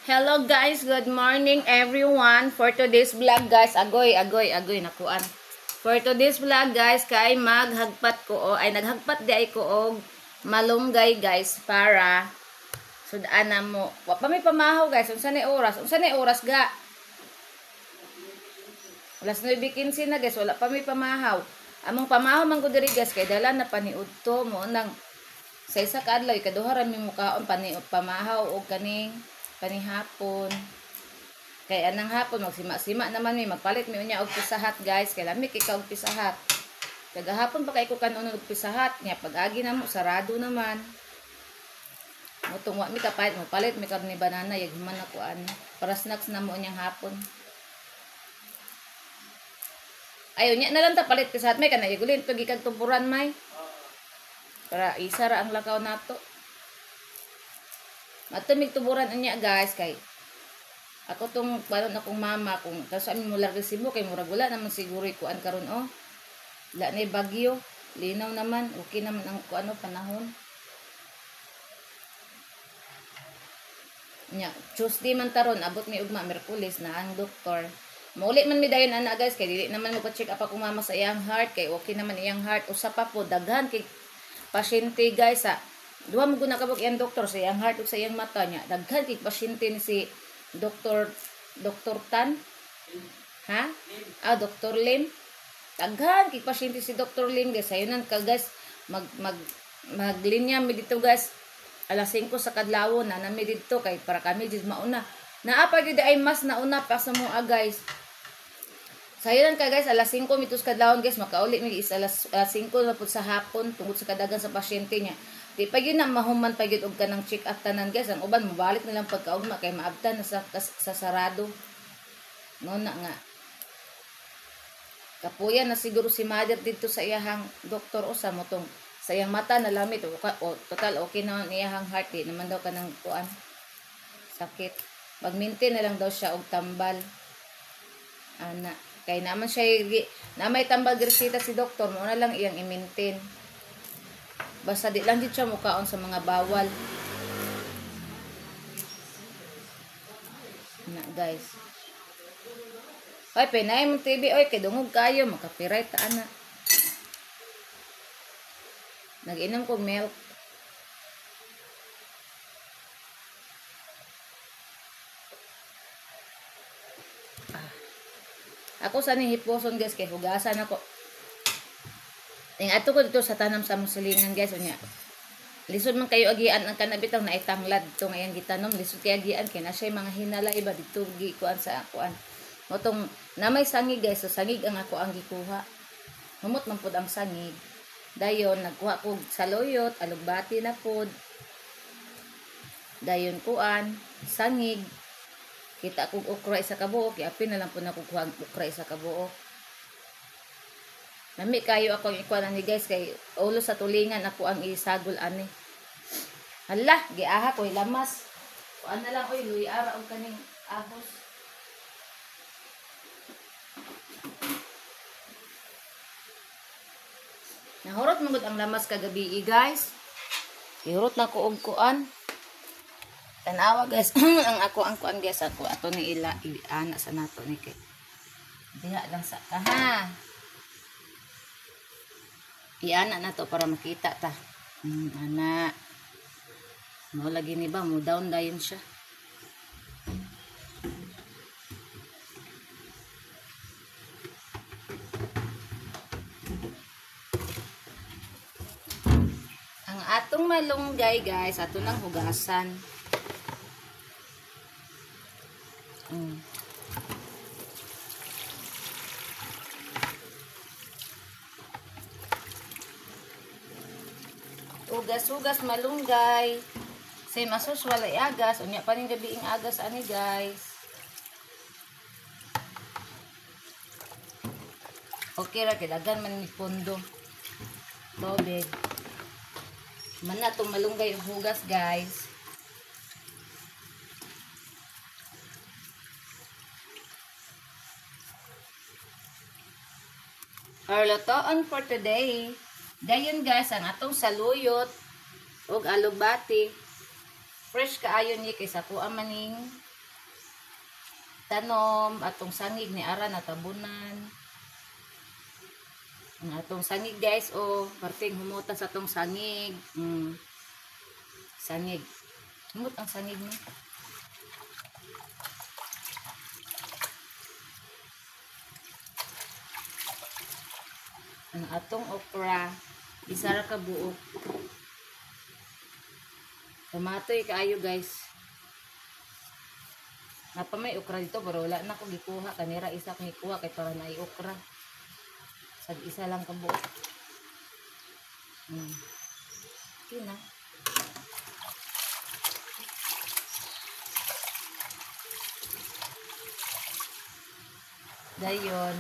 Hello guys, good morning everyone. For today's vlog guys, agoy, agoy, agoy, nakuan. For today's vlog guys, kay maghagpat ko o, ay naghagpat di ay ko og malunggay guys para sudaan na mo. Wa pa may pamahaw guys, unsa ni oras? Unsa ni oras ga? Alas 9:15 na guys, wala pa may pamahaw. Among pamahaw man ko diri guys kay dala na paniudto mo nang sa isa ka adlaw ikaduha ra mi mukaon paniud pamahaw og kaning panihapon. Kay anang hapon magsima-sima naman mi, magpalit mi unya og pisahat guys, kay lami kay ka og pisahat. Kagahapon pa kay ko kanon og pisahat nya pag-agi namo sarado naman. Motong wa mi kapalit, mo palit mi karon ni banana yag human ako ani para snacks na mo unyang hapon. Ayo nya na lang ta palit pisahat may kana yagulin to gikag tuburan may. Para isa ra ang lakaw nato. Matumig tuburan unya guys kay ako tong balon akong mama kung kaso amin mular kay Cebu kay murag wala naman siguro kuan karon oh. Wala na bagyo, linaw naman, okay naman ang kuano panahon. Nya Tuesday man taron abot mi ugma Miyerkules na ang doktor. Mauli man mi dayon ana guys kay dili naman mo pa-check up akong mama sa iyang heart kay okay naman iyang heart. Usa pa po daghan kay pasyente guys sa duha mo guna kabuk iyang doktor sa iyang heart ug sa iyang mata niya. Daghan kay pasyente ni si Doktor Tan. Ha? Ah, Dr. Lim. Daghan kay pasyente si Dr. Lim guys. Sayunan ka guys, mag mag maglinya mi dito guys. Alas 5 sa kadlawon na nami didto kay para kami jud mauna. Naa pa gyud ay mas nauna pa sa mua guys. Sayunan ka guys, alas 5 mitos kadlawon guys, makauli mi is alas 5 na pud sa hapon tungod sa kadagan sa pasyente niya. Di pa yun na mahuman pa yun og kanang check up tanan guys. Ang uban mobalik nilang pagkaugma kay maabtan na sa sarado. No na nga. Kapuya na siguro si mother dito sa iyahang doktor usa mo tong sa iyang mata na lamit o, total okay naman iyahang heart di naman daw kanang kuan sakit. Mag-maintain na lang daw siya og tambal. Ana kay naman siya na may tambal reseta si doktor mo na lang iyang i-maintain. Basta di lang di siya mukaon sa mga bawal. Na guys. Oy, pinay mong TV. Oy, kay dungog kayo. Makapiray ta ana. Nag-inom ko milk. Ah. Ako sa ni hiposon guys kay hugasan ako. Ing ato ko dito sa tanam sa musilingan guys unya. Lisod man kayo agian ang kanabitaw na itanglad to ngayon gitanom lisod kay agian kay na siya mga hinala iba dito gikuan sa akuan. Motong na may sangig guys, so sangig ang ako ang gikuha. Humot man pud ang sangig. Dayon nagkuha ko saluyot, alugbati na pud. Dayon kuan, sangig. Kita kog okra isa ka buok, giapin na lang pud nako kuha ang okra isa ka buok. Nami kayo ako ang ikuan ani guys kay ulo sa tulingan ako ang isagol ani. Hala, giaha koy lamas. Kuan na lang oy luy ara og kaning ahos. Nahurot man gud ang lamas kagabi guys. Ihurot na ko og kuan. Tan-awa guys, ang ako ang kuan guys ako ato ni ila ana sa nato ni kay. Diha lang sa ka ha. Iana na to para makita ta. Ana. Mo lagi ni ba mo down dayon siya. Ang atong malunggay guys, ato nang hugasan. Hugas-hugas malunggay. Say masos walay agas, unya pa ning gabiing agas ani guys. Okay ra kay dagan man ni pondo. Tubig. Man na tong malunggay hugas guys. Our lutoon for today. Dayon guys, ang atong saluyot ug alugbati. Fresh kaayo ni kay sa kuha maning Tanom atong sangig ni ara natabunan. Ang atong sangig guys, oh, parting humuta sa atong sangig. Sangig. Humot ang sangig ni. Ang atong okra, isa ra ka buok. Tomatoy kaayo guys. Napa may okra dito pero wala na ko gikuha kanira, isa ko gikuha kay para naay okra. Sag isa lang ka buok. Okay na. Dayon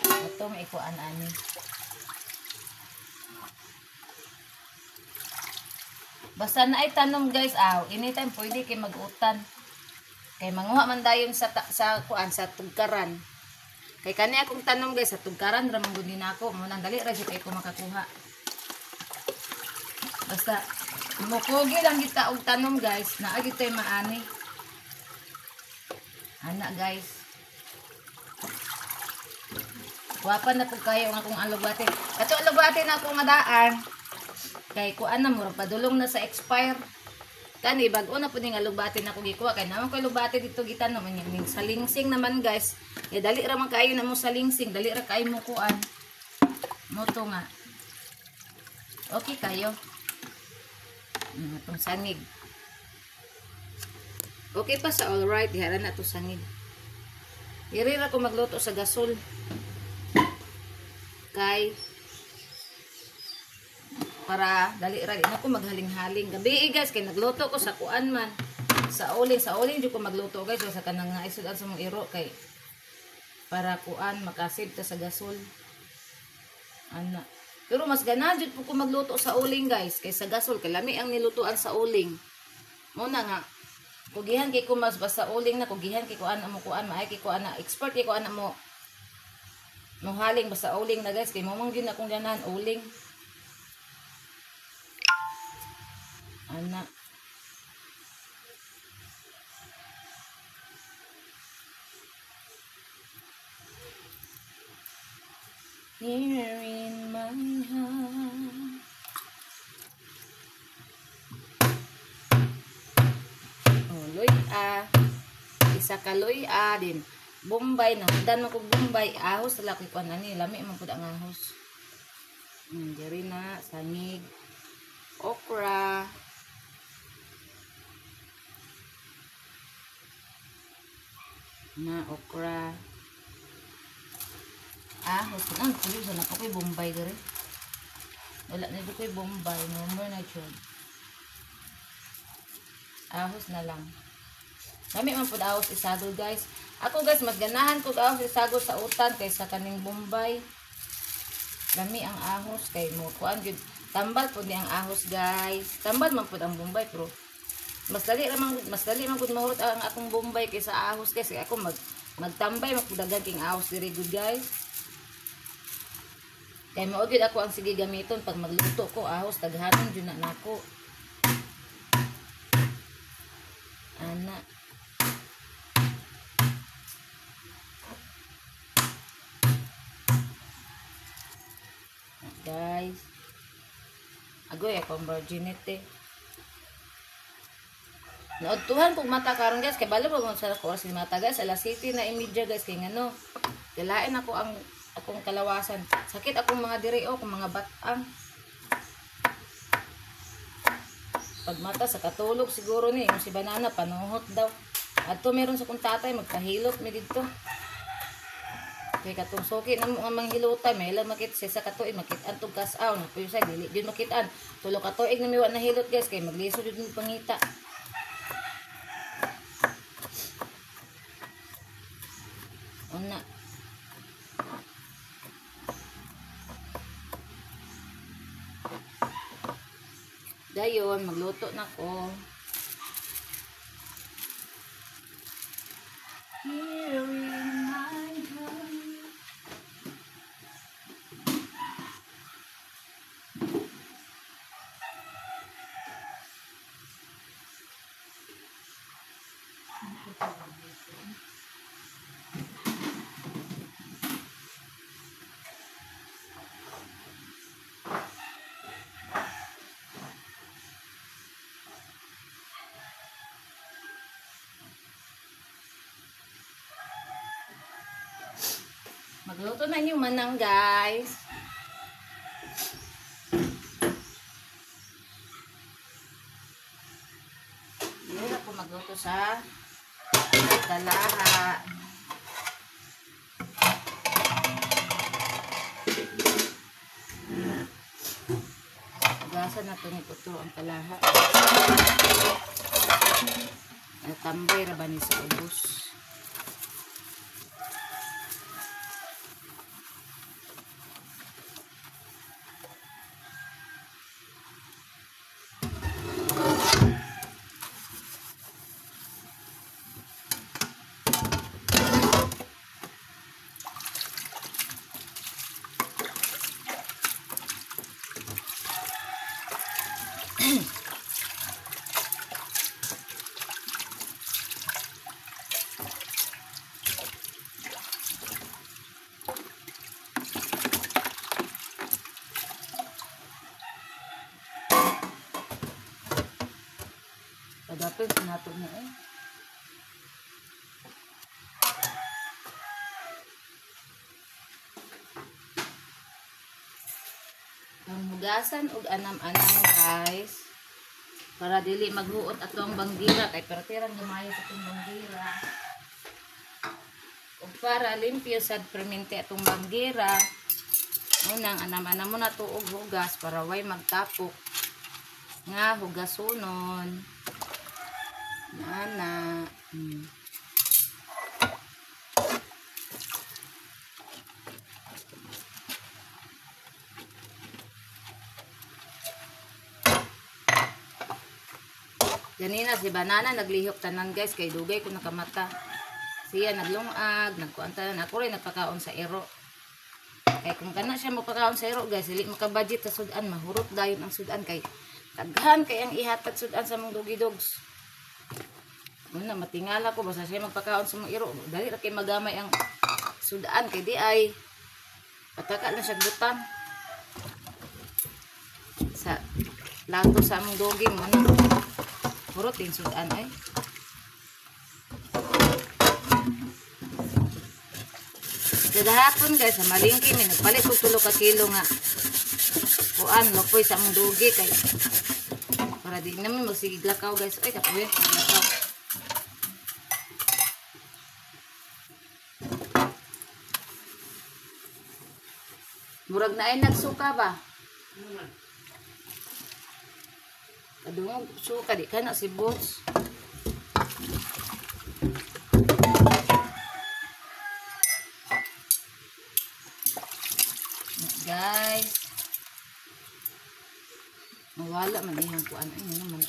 atong ikuan ani. Basta na ay tanom guys, aw, anytime pwede kay mag-utan. Kay manguha man dayon sa sa kuan sa tugkaran. Kay kani akong tanom guys sa tugkaran ra man gud ni nako, mo nang dali ra jud kay ko makakuha. Basta mukugi lang kita og tanom guys, naa gyud tay maani. Ana guys. Wapa na pud kayo ang akong alugbate. Kato alugbate na akong madaan. Kay kuan na murag padulong na sa expire. Kani bag-o na pud ning alugbate na ako gikuha kay naman ko alugbate dito gitanom ning salingsing naman guys. Ya dali ra man kaayo na mo salingsing, dali ra kaayo mo kuan. Moto nga. Okay kayo. Itong sangig. Okay pa sa all right, dihara na to sangig. Diri ra ko magluto sa gasol. Kay para dali ra na ko maghaling-haling. Gabi guys kay nagluto ko sa kuan man. Sa uling jud ko magluto guys sa kanang naisud-an sa mong iro kay para kuan makasave ta sa gasol. Ana. Pero mas ganahan jud po ko magluto sa uling guys kay sa gasol kay lami ang nilutuan sa uling. Mo na nga kugihan kay ko mas basta uling na kugihan kay kuan mo kuan maay kay kuan na expert kay kuan mo mohaling basta uling na guys kay mo man gyud akong ganahan uling. Ana. Here in my heart. Oh, loy a. Isa ka loy a din. Bombay na. Dan man kog Bombay ahos la koy kuan ani lami man pud ang ahos. Diri na sangig. Okra. Na okra. Ahos na tuyo sa na koy Bombay diri. Wala na koy Bombay, no more na jud. Ahos na lang. Lami man pud ahos isagol guys. Ako guys mas ganahan kog ahos isagol sa utan kaysa kaning Bombay. Lami ang ahos kay mo kuan jud. Tambal pud ni ang ahos guys. Tambal man pud ang Bombay pero mas dali man gud mahurot ang akong Bombay kaysa ahos guys. Kay ako magtambay magpudagan king ahos diri gud guys. Kay mao gyud ako ang sige gamiton pag magluto ko ahos daghanon jud na nako. Ana. Guys. Agoy akong virginity. Naudtuhan kog mata karon guys kay balo ba sa oras ni mata guys alas 7:30 guys kay ngano. Dalain ako ang akong kalawasan. Sakit akong mga diri o akong mga batang. Pag mata sa katulog siguro ni yung si banana panuhot daw. Adto meron sa kong tatay magpahilot mi didto. Kay katong suki na mo nga manghilutan may lang makit sa katuig makit-an tug kasaw na puyo sa dili jud makit-an. Tulo ka tuig na miwa nahilot guys kay maglisod jud mi pangita. Una. Dayon magluto na ko. Here in my heart. Magluto na inyong manang, guys. Hirap po magluto sa talaha. Hugasan na ito ni Putro ang talaha. Natambay ra ba ni sa ubos? Padapit nato niya eh. Ang hugasan og anam-anam, guys. Para dili maghuot atong banggira kay perterang gamay sa atong banggira. Ug para limpyo sad permente atong banggira. Unang anam-anam mo na to og hugas para way magtapok nga hugasunon. Nana. Ganina si Banana naglihok tanan, guys, kay dugay ko nakamata. Siya naglungag, nagkuan tanan. Ako rin nagpakaon sa ero. Kay kung kana siya magpakaon sa ero, guys, dili makabudget sa sudan, mahurot dayon ang sudan kay daghan kay ang ihatag sudan sa mong dugi dogs. Una matingala ko basta siya magpakaon sa mong ero, dali ra kay magamay ang sudan kay di ay pataka lang siya butang sa plato sa among dogi mo na. Hurot din sudan ay. Kagahapon, guys, sa malingki mi nagpalit og 3 ka kilo nga kuan lupoy sa among dugi kay para di namin magsigig lakaw, guys. Ay kapoy, lakaw. Murag na ay nagsuka ba? Kadungog suka di kana si Boots. Guys, mawala man iyang kuan ay ano man.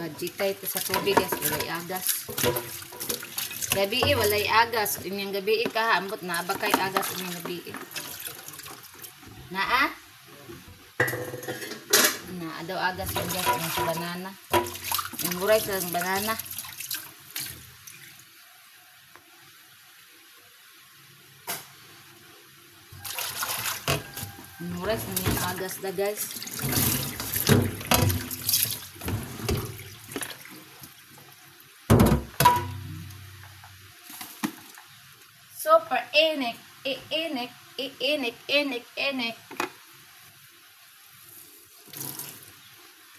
Budgetay ito sa tubig, guys, walay agas. Gabi walay agas. Inyang gabi ka ambot na ba kay agas inyang gabi. Naa? Naa daw agas yung guys yung sa banana. Memorize lang banana. Memorize yung agas da, guys. Super inik, iinik, iinik, inik, inik.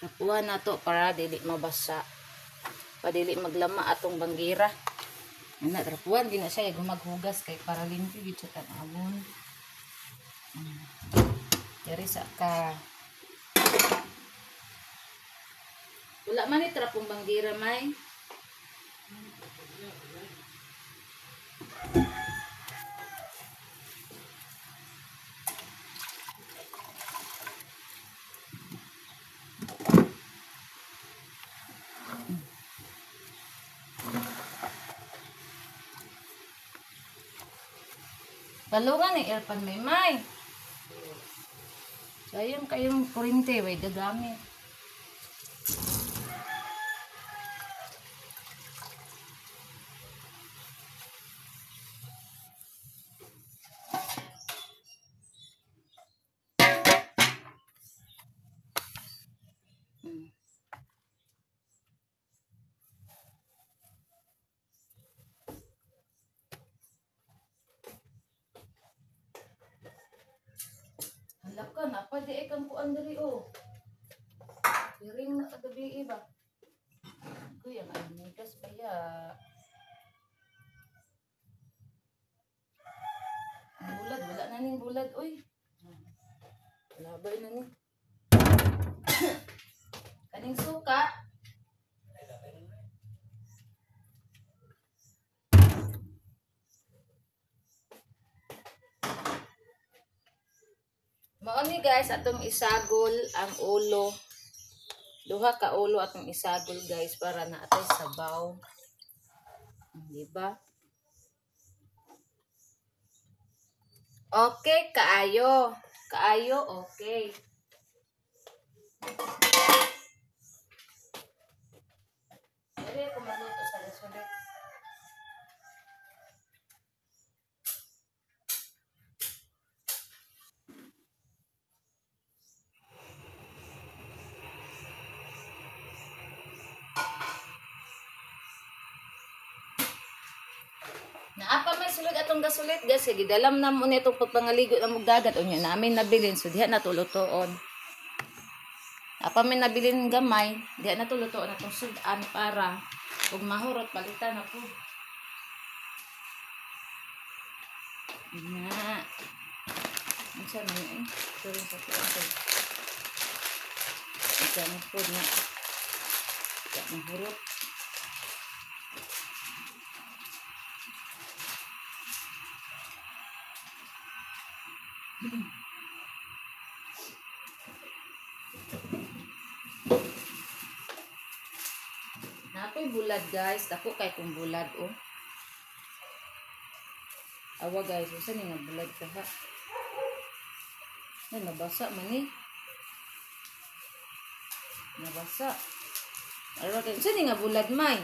Nakuha na to para dili mabasa. Padili maglama atong banggira. Ana trapuan din na siya gumaghugas kay para limpyo gid sa tan-awon. Diri sa ka. Wala man ni trapong banggira may. Palungan ni airpan may may. Sayang kayong kurente, way gagamit. Napadi ay kang kuan diri oh. Piring na kagabi ba? Kuya, ang amigas pa ya. Ang bulad, wala na ning bulad, oy. Labay na ni. Kaning suka. Mao ni guys atong isagol ang ulo. Duha ka ulo atong isagol guys para na atay sabaw. Di ba? Okay, kaayo. Kaayo, okay. Dili ko magluto sa gasulit. Naapa may sulod atong gasulit guys, kay gidalam na mo nitong pagpangaligo na mong dagat unya namin nabilin so diha natulutoon. Naapa may nabilin gamay, diha natulutoon atong sudan para ug mahurot palitan na po. Na. Unsa man ni? Turun sa tuon. Unsa man po na. Diha mahurot. Napoy bulad guys, dako kay kung bulad oh. Awa guys, unsa ni nga bulad ka ha? Ay, nabasa man ni. Nabasa. Awa kay unsa ni nga bulad may?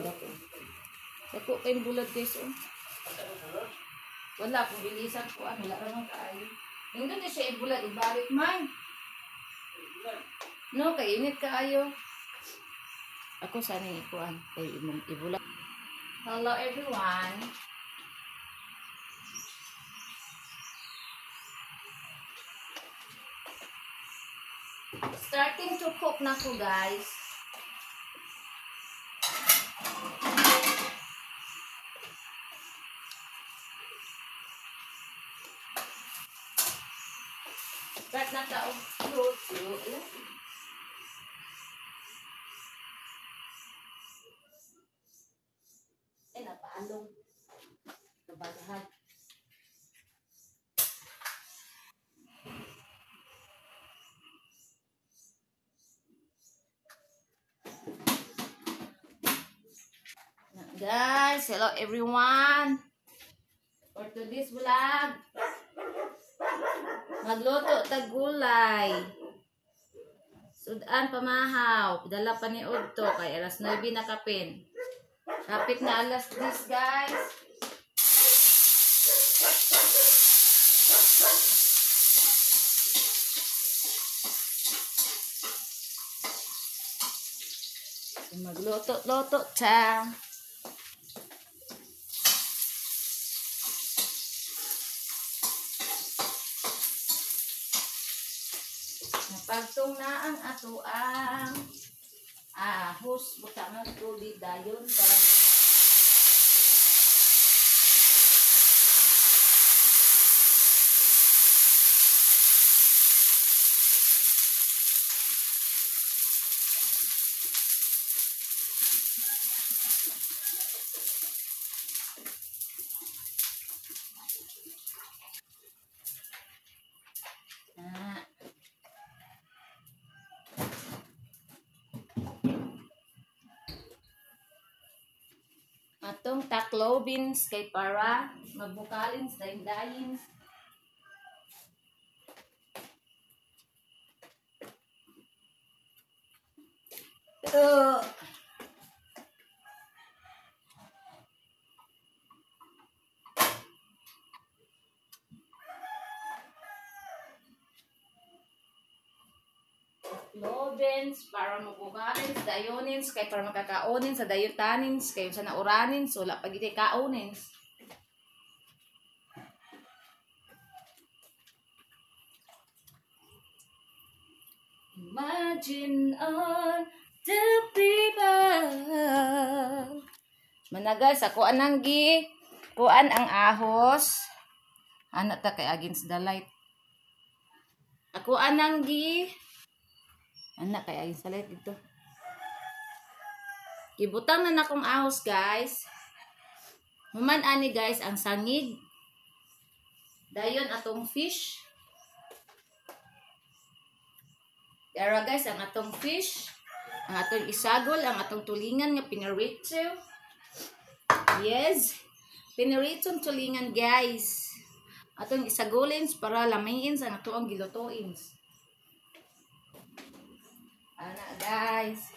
Dako. Dako kay bulad guys oh. Wala kung bilisan ko ano, wala ra man kaayo. Nindot ni siya ibulad ibalik man. No, kay init kaayo. Ako sana ikuan kay imong ibulad. Hello everyone. Starting to cook na ko guys. Start na ta og luto. Eh, napaalong. Nabagahag. Guys, hello everyone. For today's vlog, magluto tag gulay. Sudan pamahaw, dala pa ni Odto kay alas 9 na kapin. Kapit na alas 10 guys. Magluto-luto ta. Pagtong na ang ato ang ahos, buta nga tubig dayon para atong taklobins kay para magbukalin sa dayin. Taklobins para magbukalin sa dayonins kay para makakaonin sa dayutanins kay sa nauranins wala pa gid kaonins. Imagine all the people. Mana guys, ako anang gi kuan ang ahos. Ana ta kay against the light. Ako anang gi ana kay against the light dito. Gibutang na nakong ahos, guys. Human ani guys ang sangig. Dayon atong fish. Dara guys ang atong fish, ang atong isagol, ang atong tulingan nga pinirito. Yes. Piniritong tulingan, guys. Atong isagolin para lamiin sa atong gilutuin. Ana guys.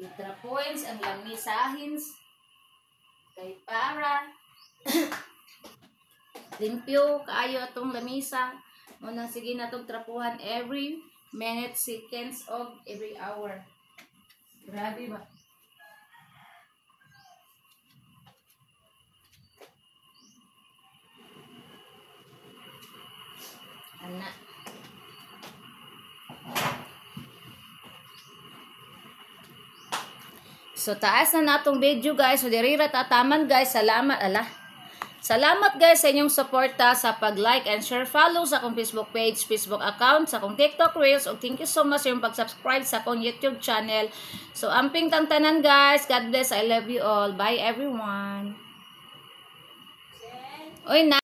Itra points ang lamisahins kay para limpyo kaayo atong lamisa. Mo nang sige natong trapuhan every minute, seconds of every hour. Grabe ba? Ana. So taas na natong video guys. So diri ra tataman guys. Salamat ala. Salamat guys sa inyong suporta sa pag-like and share, follow sa akong Facebook page, Facebook account, sa akong TikTok Reels. Ug thank you so much sa inyong pag-subscribe sa akong YouTube channel. So amping tang tanan guys. God bless. I love you all. Bye everyone. Oy na.